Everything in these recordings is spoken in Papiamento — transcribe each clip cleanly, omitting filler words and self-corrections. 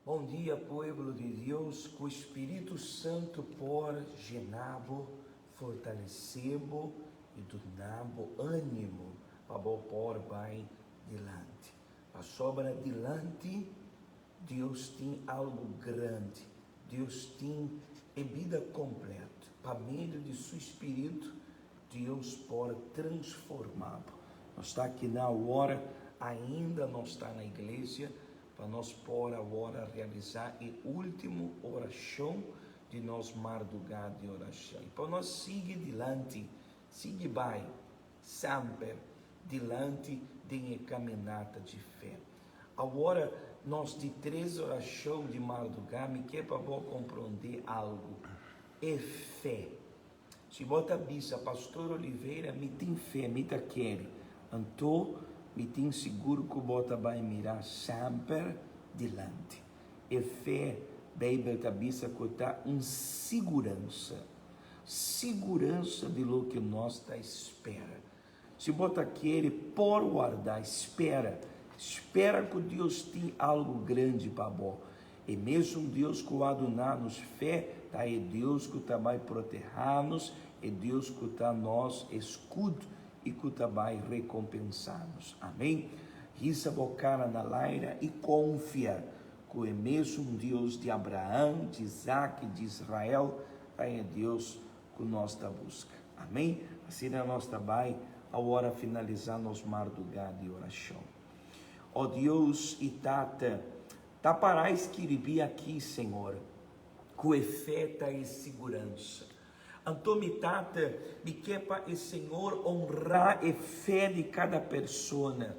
Bon dia pueblo di Dios, ku Spiritu Santu por jena bo, fortalese bo i duna bo animo pa bo por bai dilanti. Pasobra dilanti Dios tin algu grandi, Dios tin e bida kompleto. Pa medio di su Spiritu Dios por transforma bo. Nos ta aki na awor, ainda nos ta na iglesia, Pa nos por awor a realisá e último orashon di nos mardugá di orashon. I pa nos sigui dilanti, sigui bai semper dilanti den e kaminata di fe. Awor, nos di tres orashon di mardugá, mi ke pa bo komprondé algu, e fe. Si bo ta bisa, Pastor Oliveira, mi tin fe, mi ta kere, anto mi tin sigur ku bo ta bai mira semper dilanti. E fe, Beibel ta bisa ku ta un siguransa, siguransa di loke nos ta spera. Si bo ta kere por warda, spera. Spera ku Dios tin algu grandi pa bo. E mesun Dios ku a duna nos fe ta e Dios ku ta bai protehá nos, e Dios ku ta nos eskud i ku ta bai rekompensá nos. Amen. Hisa bo kara na laira i konfia ku e mesun Dios di Abraham, di Isaki, di Israel ta e Dios ku nos ta buska. Amén. Asina nos ta bai awor a finalisá nos mardugá di orashon. O Dios i Tata, ta pará skiribí aki, Señor, ku e fe ta e siguransa. Anto mi Tata, mi ke pa e Señor honrá e fe di kada persona.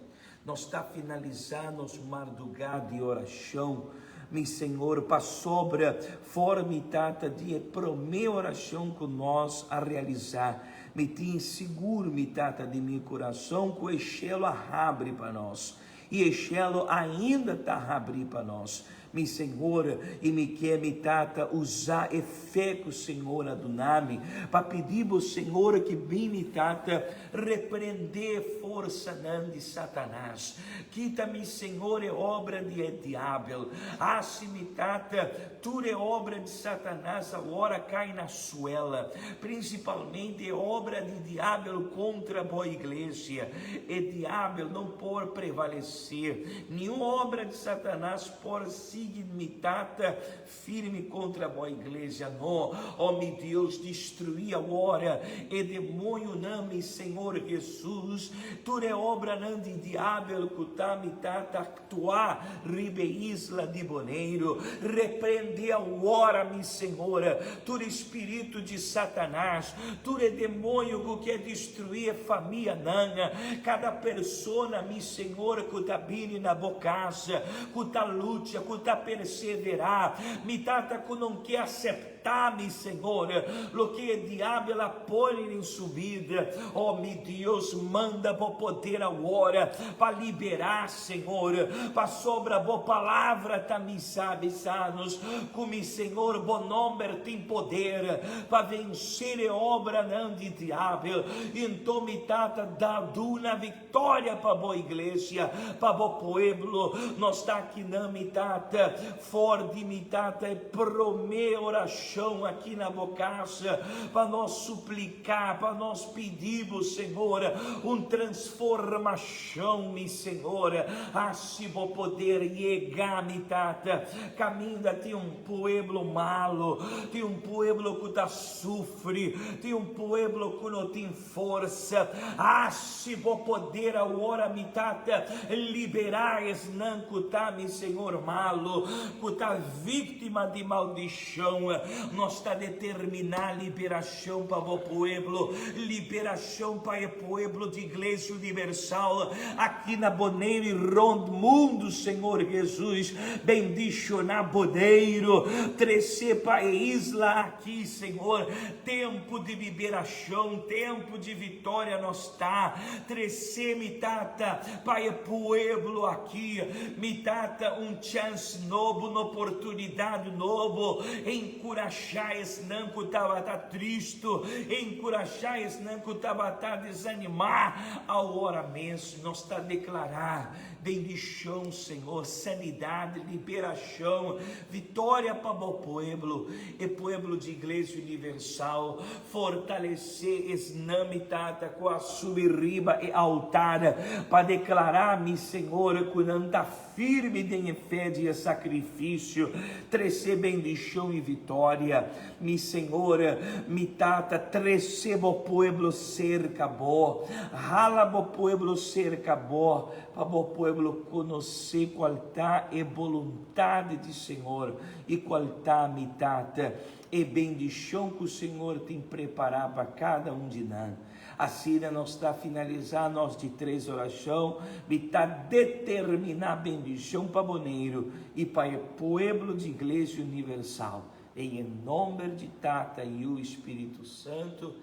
Nos ta finalisá nos mardugá di orashon, mi Señor, pasobra for mi Tata di e promé orashon ku nos a realisá, mi tin sigur, mi Tata di mi kurason, ku e shelu a habri pa nos, i e shelu ainda ta habrí pa nos. Mi Señor, i mi ke, mi Tata, usa e fe ku Señor a duna mi, pa pidi Bo, Señor, ki bin, mi Tata, reprendé forsanan di Satanas. Kita, mi Señor, e obra di e diabel. Hasi, mi Tata, tur e obra di Satanas awor a kai na suela, prinsipalmente e obra di diabel kontra Bo iglesia. E diabel no por prevalesé. Niun obra di Satanas por sigui mi Tata firme kontra bo iglesia. No, o mi Dios, destruí awor e demoñonan, mi Señor Jesus, tur e obranan di diabel ku ta mi Tata aktuá riba e isla di Boneiru. Reprendé awor, mi Señor, tur e spiritu di Satanas, tur e demoño ku ke destruí e famianan, kada persona, mi Señor, ku ta bini na bo kas, ku ta lucha, ku ta perseverá. Mi Tata ku non ke aseptá, mi Señor, loke e diabel a pone den su bida. Oh, mi Dios, manda bo poder awor pa liberá, Señor, pasobra bo palabra ta misa bisa nos ku, mi Señor, bo nomber tin poder pa vencer e obranan di diabel. Enton, mi Tata, da duna Victoria pa bo iglesia, pa bo pueblo. Nos ta aki nan, mi Tata, for di mi Tata e prome oracion aki na bo cas, pa nos suplica, pa nos pidi bo, Señor, un transformacion, mi Señor. Haci bo poder yega, mi Tata, caminda tin un pueblo malo, tin un pueblo cu ta sufri, tin un pueblo cu no tin Forsa, hasi bo poder awor, mi Tata, liberá esnan ku ta, mi Señor, malu, ku ta víktima di maldishon. Nos ta determiná liberashon pa bo pueblo, liberashon pa e pueblo di Iglesia Universal aki na Boneiru i rònt mundu, Señor Hesus. Bendishoná Boneiru, trese pa e isla aki, Señor, tempu di liberashon, tempu di vitoria nos ta trese, mi Tata, pa e pueblo aki, mi Tata, un chance. Chèns nobo, un oportunidat nobo. Enkurashá esnan ku tabata tristu, enkurashá esnan ku tabata desanimá. Awor mes nos ta deklará bendishon, Señor, sanidat, liberashon, vitoria pa bo pueblo, e pueblo di Iglesia Universal. Fortalesé esnan, mi Tata, ku a subi riba e altar pa deklará, mi Señor, ku nan ta firme den e fe di e sakrifisio, trese bendishon i vitoria. Mi Señor, mi Tata, trese bo pueblo serka bo. Hala bo pueblo serka bo, pa bo pueblo konosé kual ta e boluntat di Señor i kual ta, mi Tata, e bendishon ku Señor tin prepará pa kada un di nan. Asina nos ta finalisá nos di tres orashon, Mi ta determiná bendishon pa Boneiru i pa e pueblo di Iglesia Universal. Den e nomber di Tata, Yu i Spiritu Santu,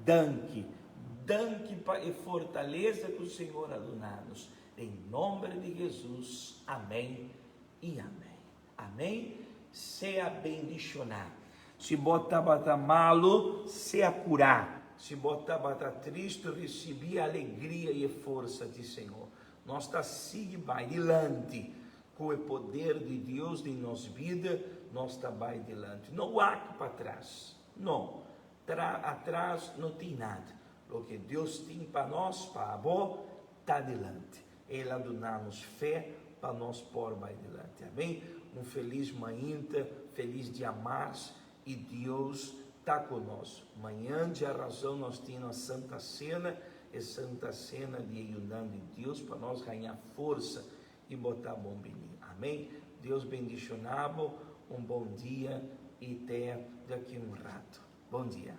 danki. Danki pa e fortalesa ku Señor a duna nos. Den nomber di Hesus, amèn i amèn. Amèn. Sea bendishoná. Si bo tabata malu, sea kurá. Si bo tabata tristu, risibí e alegria i e forsa di Señor. Nos ta sigui bai dilanti ku e poder di Dios den nos bida, nos ta bai dilanti. No wak patras. No. Tra atras no tin nada. Loke Dios tin pa nos, pa abo, ta dilanti. El a duna nos fe pa nos por bai dilanti. Amen. Un felis mainta, felis diamars i Dios ta ku nos. Mañan djarazon nos tin nos Santa Sena, e Santa Sena di e yunan di Dios pa nos haña forsa i bo ta bon bini. Amen. Dios bendiciona bo. Un bon dia i te daki un rato. Bon dia.